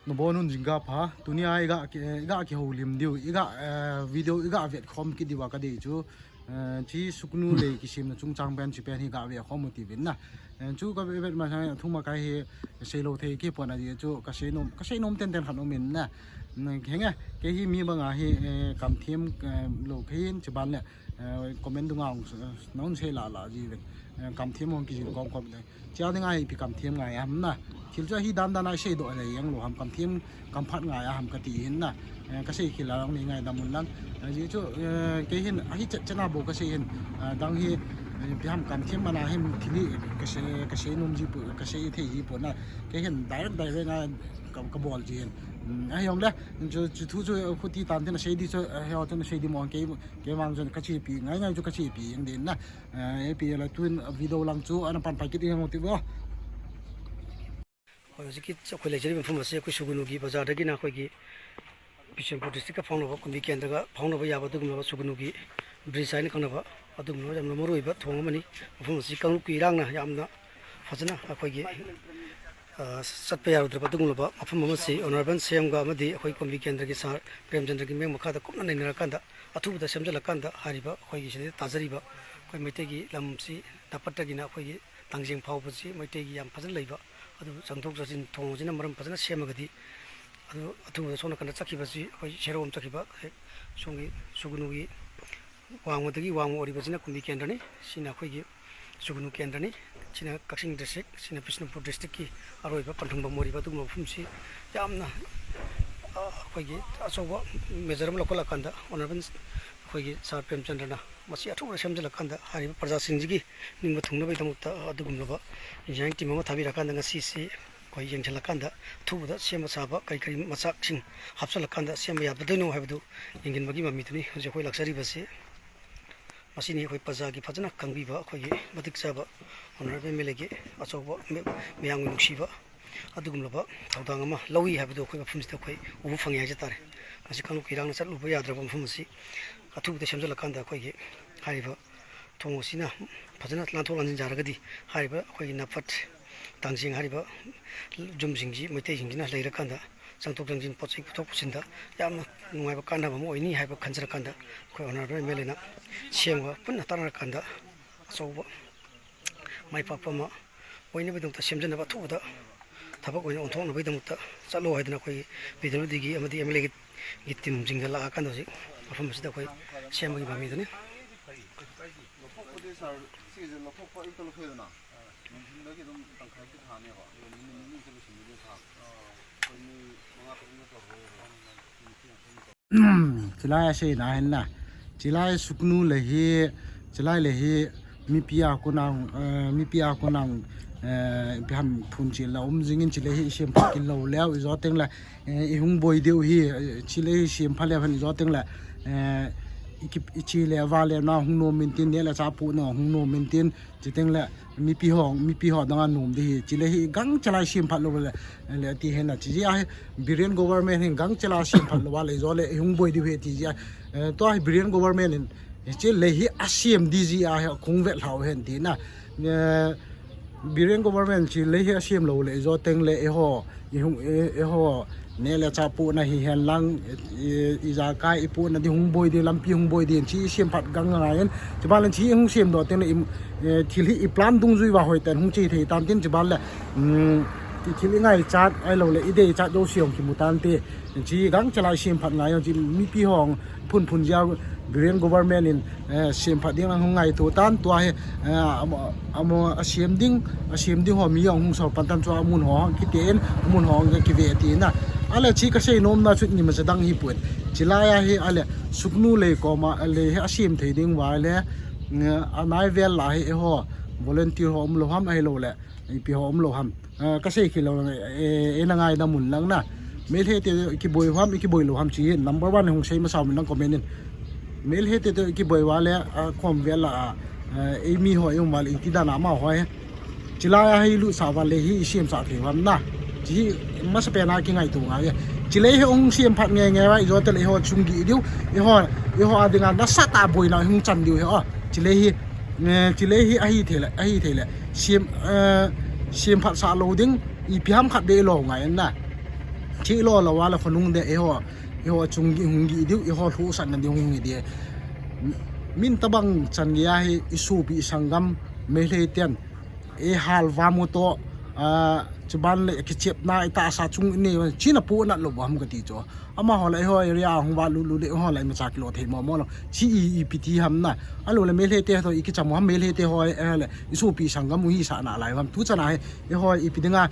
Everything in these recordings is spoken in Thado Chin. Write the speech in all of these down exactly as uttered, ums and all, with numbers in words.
Nabonun jingkah pha, tunia iga, iga kihoulim diu, iga, eh, video iga vetkhom kit diu a kadei chu, eh, chi Sugnu lei kisemna chungchang pen chi pen hi ga vetkhom u tivin na. Eh, chu ka vet, vet masang a thum a kai hi seilou thei kipon a di chu kasei nom, kasei nom tenten khat um in na. Henge, kei hi mi banga hi, eh, kamthem, eh, lou kei in chi ban le, eh, comment dunga hung, eh, nahung sei lala jiuvin. Eh, kamthem hung kijil kom kom le. Chia dinga hi ipi kamthem ngai ham na. Thil chu ahi dan dan a isei doh le jeng lou ham, kamthem kamphat ngai a ham kati hin na. Eh, kasei khel a lang nei ngaidam un lang. Eh, ji chu, eh, kei hin ahi chet chet na bou kasei hin. Eh, dang hi, eh, ipi ham kamthem mana hin thil hi kasei, kasei nom ji pon, kasei thei ji pon na. Kei hin direct direct a ka, kabol ji hin. Hmm, ahi jong le, chu, chu thu chu khuti tan tin asei di chu, eh, heo tin asei di mo kei, kei vang chun kachepi ngai ngai chu kachepi jeng din na. Eh, ipi le tun video lang chu ana pan pai kit jeng u ti bo. Hoi, hojik hi, akhoi leijeri mafam ase, akhoi Sugnu ki bazar dagina, akhoi ki Bishnupur district ka phaonaba, Kumbi kendra ka phaonaba yaba, adugumlaba Sugnu ki bridge a ina kangnaba, adugumlaba yamna maruiba thong amani, mafam ase, Kanglup ki irangna yamna phajana, akhoi ki, ah, chatpa yarodraba adugumlaba mafam amase, Honorable C M ga amadi, akhoi Kumbi kendra ki Sir Premchandra ki meng makhada kumna naina kanda, athubada semjala kanda, hariba, akhoi ki sida tajariba, akhoi Meitei ki lam si, dapat dagina, akhoi ki Tangjeng phaoba si, Meitei ki yam phajana leiba, ꯑꯗꯨ ꯆꯪꯊꯣꯛ ꯆꯪꯁꯤꯟ ꯊꯣꯡꯁꯤꯅ ꯃꯔꯝ ꯐꯖꯅ ꯁꯦꯝꯃꯒꯗꯤ, ꯑꯗꯨ ꯑꯊꯨꯕꯗ ꯁꯣꯝ ꯅꯥꯀꯟꯗ ꯆꯠꯈꯤꯕꯁꯤ ꯑꯩꯈꯣꯏ ꯁꯦꯔꯧꯔꯣꯝ ꯆꯠꯈꯤꯕ, ꯍꯦꯛ ꯁꯣꯝꯒꯤ ꯁꯨꯒꯅꯨꯒꯤ ꯋꯥꯡꯃꯗꯒꯤ ꯋꯥꯡꯃ ꯑꯣꯏꯔꯤꯕꯁꯤꯅ ꯀꯨꯝꯕꯤ ꯀꯦꯟꯗ꯭ꯔꯅꯤ꯫ ꯁꯤꯅ ꯑꯩꯈꯣꯏꯒꯤ ꯁꯨꯒꯅꯨ ꯀꯦꯟꯗ꯭ꯔꯅꯤ꯫ ꯁꯤꯅ ꯀꯛꯆꯤꯡ district, ꯁꯤꯅ ꯕꯤꯁꯅꯨꯄꯨꯔ districtꯀꯤ ꯑꯔꯣꯏꯕ ꯄꯟꯊꯨꯡꯐꯝ ꯑꯣꯏꯔꯤꯕ ꯑꯗꯨꯒꯨꯝꯕ ꯃꯐꯝꯁꯤ ꯌꯥꯝꯅ, ꯑ, ꯑꯩꯈꯣꯏꯒꯤ ꯑꯆꯧꯕ measure ꯑꯃ ꯂꯧꯈꯠꯂꯀꯥꯟꯗ honourable ꯑꯩꯈꯣꯏꯒꯤ ꯁꯥꯔ ꯄ꯭ꯔꯦꯝꯆꯟꯗ꯭ꯔꯅ ꯃꯁꯤ ꯑꯊꯨꯕꯗ ꯁꯦꯝꯖꯤꯜꯂꯀꯥꯟꯗ ꯍꯥꯏꯔꯤꯕ ꯄ꯭ꯔꯖꯥꯁꯤꯡꯁꯤꯒꯤ ꯅꯤꯡꯕ ꯊꯨꯡꯅꯕꯒꯤꯗꯃꯛꯇ ꯑꯗꯨꯒꯨꯝꯂꯕ engineering team ꯑꯃ ꯊꯥꯕꯤꯔꯀꯥꯟꯗ ꯉꯁꯤꯁꯤ ꯑꯩꯈꯣꯏ ꯌꯦꯡꯁꯤꯜꯂꯀꯥꯟꯗ ꯑꯊꯨꯕꯗ ꯁꯦꯝꯕ ꯁꯥꯕ ꯀꯔꯤ ꯀꯔꯤ ꯃꯆꯥꯛꯁꯤꯡ ꯍꯥꯞꯆꯤꯜꯂꯀꯥꯟꯗ ꯁꯦꯝꯕ ꯌꯥꯒꯗꯣꯏꯅꯣ ꯍꯥꯏꯕꯗꯨ ꯌꯦꯡꯁꯤꯟꯕꯒꯤ ꯃꯃꯤꯗꯨꯅꯤ ꯍꯧꯖꯤꯛ ꯑꯩꯈꯣꯏ ꯂꯥꯛꯆꯔꯤꯕꯁꯤ꯫ ꯃꯁꯤꯅꯤ ꯑꯩꯈꯣꯏ ꯄ꯭ꯔꯖꯥꯒꯤ ꯐꯖꯅ ꯈꯪꯕꯤꯕ, ꯑꯩꯈꯣꯏꯒꯤ ꯃꯇꯤꯛ ꯆꯥꯕ honourable MLAꯒꯤ ꯑꯆꯧꯕ ꯃꯤ-, ꯃꯌꯥꯝꯒꯤ ꯅꯨꯡꯁꯤꯕ ꯑꯗꯨꯒꯨꯝꯂꯕ ꯊꯧꯗꯥꯡ ꯑꯃ ꯂꯧꯏ ꯍꯥꯏꯕꯗꯨ ꯑꯩꯈꯣꯏ ꯃꯐꯝꯁꯤꯗ ꯑꯩꯈꯣꯏ ꯎꯕ ꯐꯪꯉꯤ ꯍꯥꯏꯖ ꯇꯥꯔꯦ꯫ ꯃꯁꯤ ꯀꯥꯡꯂꯨꯞꯀꯤ ꯏꯔꯥꯡꯅ ꯆꯠꯂꯨꯕ ꯌꯥꯗ꯭ꯔꯕ ꯃꯐꯝ ꯑꯁꯤ ꯑꯊꯨꯕꯗ ꯁꯦꯝꯖꯤꯜꯂꯀꯥꯟꯗ ꯑꯩꯈꯣꯏꯒꯤ ꯍꯥꯏꯔꯤꯕ ꯊꯣꯡ ꯑꯁꯤꯅ ꯐꯖꯅ ꯂꯥꯟꯊꯣꯛ ꯂꯥꯟꯁꯤꯟ ꯌꯥꯔꯒꯗꯤ ꯍꯥꯏꯔꯤꯕ ꯑꯩꯈꯣꯏꯒꯤ ꯅꯥꯐꯠ ꯇꯥꯡꯖꯤꯡ ꯍꯥꯏꯔꯤꯕ ꯌꯨꯝꯁꯤꯡꯁꯤ ꯃꯩꯇꯩꯁꯤꯡꯁꯤꯅ ꯂꯩꯔꯀꯥꯟꯗ ꯆꯪꯊꯣꯛ ꯆꯪꯁꯤꯟ ꯄꯣꯠ ꯆꯩ ꯄꯨꯊꯣꯛ ꯄꯨꯁꯤꯟꯗ ꯌꯥꯝꯅ ꯅꯨꯡꯉꯥꯏꯕ ꯀꯥꯟꯅꯕ ꯑꯃ ꯑꯣꯏꯅꯤ ꯍꯥꯏꯕ ꯈꯟꯖꯔꯀꯥꯟꯗ ꯑꯩꯈꯣꯏ honourable MLAꯅ ꯁꯦꯝꯕ ꯄꯨꯟꯅ ꯇꯥꯟꯅꯔꯀꯥꯟꯗ ꯑꯆꯧꯕ ꯃꯥꯏ ꯄꯥꯛꯄ ꯑꯃ ꯑꯣꯏꯅꯕꯒꯤꯗꯃꯛꯇ ꯁꯦꯝꯖꯅꯕ ꯑꯊꯨꯕꯗ ꯊꯕꯛ ꯑꯣꯏꯅ ꯑꯣꯟꯊꯣꯛꯅꯕꯒꯤꯗꯃꯛꯇ ꯆꯠꯂꯣ ꯍꯥꯏꯗꯅ ꯑꯩꯈꯣꯏ PWDꯒꯤ ꯑꯃꯗꯤ MLAꯒꯤ, ꯒꯤ teamꯁꯤꯡꯒ ꯂꯥꯛꯑꯀꯥꯟꯗ ꯍꯧꯖꯤꯛ ꯃꯐꯝ ꯑꯁꯤꯗ ꯑꯩꯈꯣꯏ ꯁꯦꯝꯕꯒꯤ ꯃꯃꯤꯗꯨꯅꯤ꯫ ꯂꯧꯊꯣꯛꯄꯗꯤ ꯁꯥꯔ, ꯁꯤꯒꯤꯁꯦ ꯂꯧꯊꯣꯛꯄ ꯑꯌꯨꯛꯇ ꯂꯧꯊꯣꯛꯑꯦꯗꯅ, ꯅꯨꯡꯊꯤꯟꯗꯒꯤ ꯑꯗꯨꯝ ꯇꯪꯈꯥꯏꯗꯤ ꯊꯥꯅꯦꯕ, ꯑꯗꯨꯒ ꯅꯨꯃꯤꯠ ꯅꯤꯅꯤꯁꯦ ꯂꯣꯏꯁꯤꯟꯕꯗꯤ ꯊꯥ, ꯑꯩꯈꯣꯏ ꯃꯤ ꯃꯉꯥ ꯇꯔꯨꯛꯅ ꯇꯧꯔꯣꯏꯕ꯫ Chilai ase na hin na. Chilai Sugnu le hi, chilai le hi, mipi a kona, eh, mipi a kona, eh, ipi ham phun chil la um jingin chilai hi isem pha kit lou leu, ijo teng le, eh, ihung boi diu hi, eh, chilai hi sem pha leu hen ijo teng le, eh, iki, ichi le va le na hung nom in tin, ne le cha pu na hung nom in tin, Chuteng le, mipi ho, mipi ho dang a nom di hi, chilai hi gangchalai sem phat lou le, le ti hen na, chi jeh a hi, Biren government hin gangchalai sem phat lou a le, jo le, hung boi di hi ti jeh a, eh, tua hi Biren government hin, chilai hi asem di jeh a hi, kung vet lhau hen ti na, eh, Biren government chilai hi asem lou le, jo teng le, eh ho, I hung, i, i ho, ne le cha pu na hi hen lang, i, i, i ja kai i pu na di hung boi di, lampi hung boi di, chi i sem phat gang ngai en. Chi ban le chi i hung sem doh teng le i, eh, thil hi i plan dungjui va hoi ten hung chi thei tan tin chi ban le, mm, i thil i ngai chat ai lo le, i dei chat do siong ki mu tan te. Chi gangchalai sem phat ngai en, chi mipi hong, phun phun jia Biren government in, eh, sem phat ding lang hung ngaito tan tua hi, eh, amo, amo a sem ding, a sem ding ho mi jong hung sor pan tan chua mun ho kiti in, mun ho ki ve ti na. Ale chi ka sei nom na chu ni ma cha dang hi put. Chilai a hi ale Sugnu lei koma lei hi a sem thei ding va le, eh, a nai vel la hi e ho volunteer ho um lou ham ahi lo le, ipi ho um lou ham. Ah, ka sei khel lou, eh, eh, na ngaidam un lang na. Meitei te kiboi ham, kiboi lou ham chi number one hung sei masa un lang comment in. Meitei te kiboi va le, ah, kom vel a, ah, eh, mi ho, eh, um va le, iti dan a ma ho, eh. Chilai a hi lut sa va le hi sem sa thei ham na. Chi masa pen a ki ngaito ngai. Chilai hi hung sem phat nge nge va, i jo te le ho chung gi diu. I ho, i ho a ding a na sa ta boi na hung chan diu hi o. Chilai hi, eh, chilai hi ahi thei le, ahi thei le. Sem, eh, sem phat sa lou ding, ipi ham khat be lou ngai na. Thilo lo wala khonung de, eiho, eiho chung gi hung gi diu, eiho lhusatna diu hung hi di. Min tabang chan gei a hi i sopi i sanggam Meitei ten, eihal vam u to, a, chuban le kichepna i tahsa chung i nei, china pu nat lo ham kati chu. Amaho le eiho area hung va lu lu le eiho le imacha kilo thei mo mo lo. Chi i, ipi ti ham na. Alu le Meitei te to i kicham ham Meitei te ho, eh, le i sopi sanggam u hi sa na lai ham. Tu chana hi, eiho ipi dinga,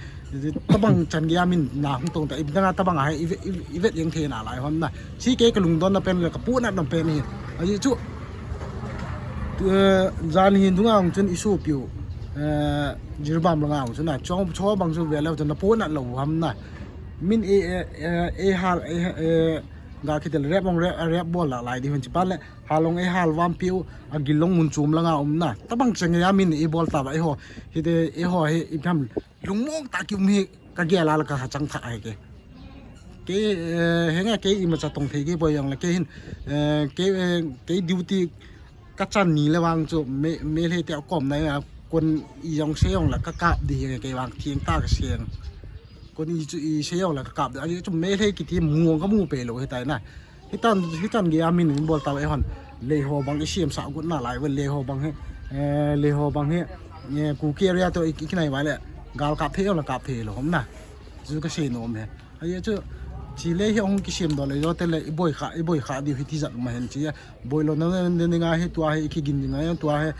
tabang chan gei a min na hung tong ta, ipi dinga tabang a hi, i ve-, i ve-, i vet jeng thei na lai ham na. Chi kei ka lungdonna pen le ka pu natna pen hi. Ahi chu, eh, jan hin dunga hung chun i sopi u, eh, Jiribam langa hung chun na, chong, cho bang chu ve le chun na pu nat lo ham na. Min e, e, e, eihal, e, e, ga kitel rep ong rep, rep bol la lai di hun chi pan le, halong eihal vam piu, agilong mun chum langa um na. Tabang chan gei a min i bol ta ba eiho. Hite, eiho hi, i pham lungmong ta ki um hi, ka gel a la ka ha chang tha ai ke. Ke, eh, henga ke imacha tong thei ke boi yang la ke hin, eh, ke, eh, ke duty ka chan ni le vang chu me, Meitei te kom na ya kon i jong se jong la ka kap di hi ke vang thiang ta ka seng. Kon i chu i se jong la ka kap di. Ahi chu Meitei kiti muang ka mu pe lo hi tai na. Hitan, hitan gei a min in bol ta ve hon. Leiho bang i siam sa gut na lai ve leiho bang hi. Eh, leiho bang hi. Eh, Kuki area to i, i kinai vai le. Gal kap thei jong la kap thei lo hom na. Chu ka sei nom he. Ahi chu, chi le hi hung kisiam do le jo te le i boi kha, i boi kha di hi ti jat ma hen chi a. Boi lo na na ni nga hi tua hi i kigin ni nga tua hi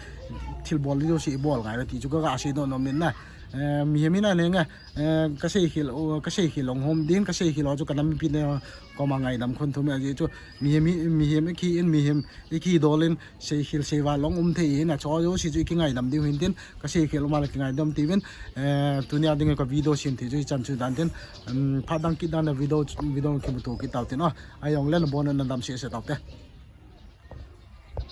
thil bol di jo si i bol ngai ti chu ka ga sei do nom min na. Eh, mihem in a le nga, eh, ka sei khel, o, ka sei khel ong hom din, ka sei khel o chu ka nam pi ne koma ngaidam khun thum ahi chu. Mihem, mihem ki in mihem i kidol in, seikhel seival long um thei hin a, cho jouse chu i kingaidam diu hin tin, ka seikhel um a le kingaidam tiu vin, eh, tunia ding ka video sem thei chu hichan chu dan tin, um, phat dang kit dan a video, video kimuto kit tau tin, o, ahi jong le nabon un nadam sese tau te.